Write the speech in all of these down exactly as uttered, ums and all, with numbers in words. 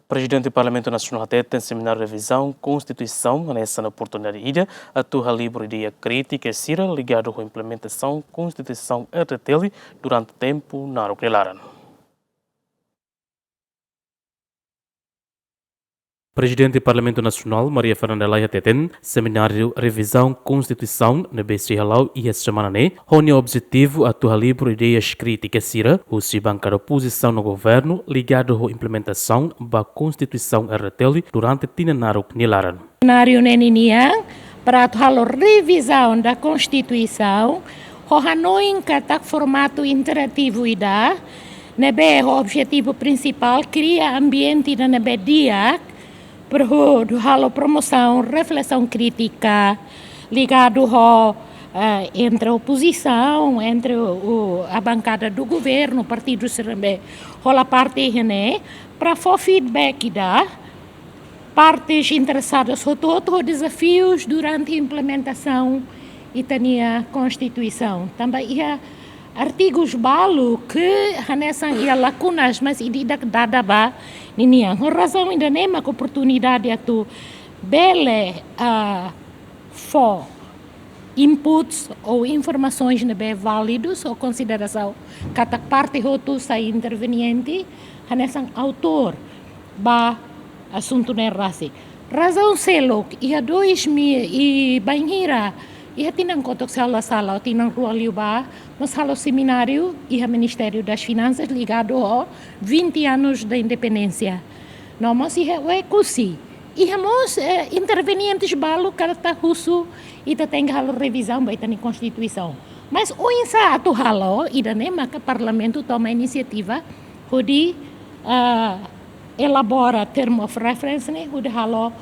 Prezidente Parlamentu Nasionál hateten semináriu revizaun Konstituisaun hanesan oportunidade ida atu halibur ideia krítika sira ligadu ho implementasaun Konstituisaun R D T L durante tempu naruk nia laran. Prezidente Parlamentu Nasionál, Maria Fernanda Lay hateten, semináriu revizaun Konstituisaun ne'ebé sei hala'o iha semana ne'e, ho nia objetivu atu halibur ideias krítika sira husi bankada opozisaun no governu ligadu ho implementasaun ba Konstituisaun R D T L durante tinan naruk nia laran. Semináriu ne'e ninian para atu halo revizaun da Konstituisaun, ho hanoin katak formatu interativu ida, ne'ebé ho objetivu prinsipál kria ambiente ida ne'ebé di'ak, para hodi halo promosaun reflesaun krítika ligadu ho, eh, entre opozisaun, entre o, o, a bankada do governu, partidu sira ne'ebé hola parte iha ne'e, para fó feedback ida partes interessadas hotu-hotu ho dezafius durante implementasaun ita-nia Konstituisaun. Tanba iha artigus balu ke hanesan iha lakunas, mas ida-idak dada ba ninian. Ho razaun ida-ne'e mak oportunidade atu bele, ah, fó inputs ou informasoens ne'ebé válidus ou konsiderasaun katak parte hotu sai interveniente hanesan autór ba asuntu ne'e rasik. Razaun seluk, iha dois mil i bainhira, iha tinan kotuk se ha'u la sala, ou tinan rua liubá, mós halo semináriu iha Ministériu das Finansas ligadu ho vinte anos da independência. No mós iha Oekusi. Iha mós, eh, intervenientes balu katak husu ita tenke halo revizaun ba ita-nia Konstituisaun. Mas oinsá atu halo, ida-ne'e maka Parlamentu toma inisiativa hodi, ah, elabora term of reference ne'e, hodi halo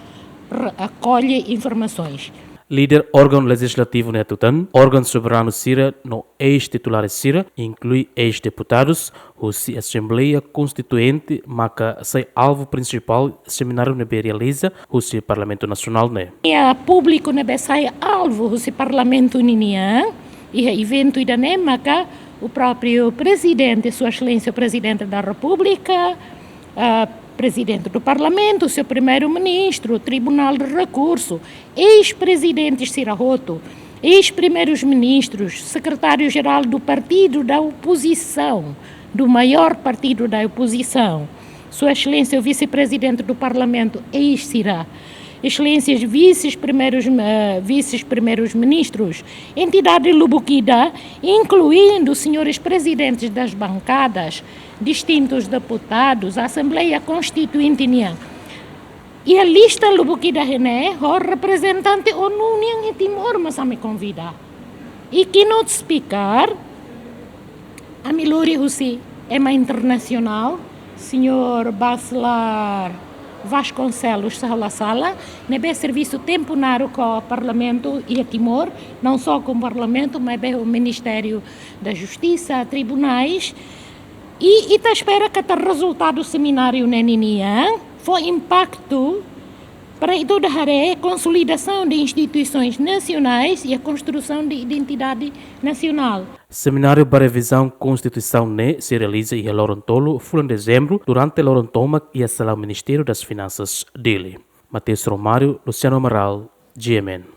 re-, akolle informasoens. Líder órgaun lejizlativu ne'e hatutan, órgaun soberanu sira no eis-titulares sira, inklui eis-deputadus, husi Asembleia Konstituinte maka sai alvu prinsipál semináriu ne'ebé realiza husi Parlamentu Nasionál ne'e. Iha públiku ne'ebé sai alvu husi Parlamentu ninian, iha eventu ida-ne'e maka o próprio Presidente, Sua Excelência o Presidente da República, ah, Presidente do Parlamento, seu Primeiro-Ministro, Tribunal de Recurso, eis-prezidentes sira hotu, eis-primeiros-ministros, secretário-geral do partido da oposição, do maior partido da oposição, Sua Excelência o Vice-Presidente do Parlamento, eis sira, Excelências vices-primeiros, eh, vices-primeiros-ministros, entidade lubuk ida, incluindo senhores presidentes das bancadas, distintos deputados, Assembleia Konstituinte nian. Iha lista lubuk ida iha ne'e, ho reprezentante ONU nian iha Timor mós ami konvida. I keynote speaker, ami lori husi ema internasionál, señór Bacelar Vasconcelos, se ha'u la sala, ne'ebé servisu tempu naruk ho Parlamentu iha Timor, não só com Parlamento, maibé ho Ministério da Justiça, tribunais. I ita espera katak rezultadu semináriu ne'e ninian fó impaktu para ita haree konsolidasaun de instituisoens nasionais i a konstrusaun de identidade nasionál. Semináriu ba revizaun Konstituisaun ne'e sei realiza iha loron tolu fulan Dezembru, durante loron tomak iha Salaun Ministériu das Finansas, Dili. Mateus Romário, Luciano Amaral, G M N.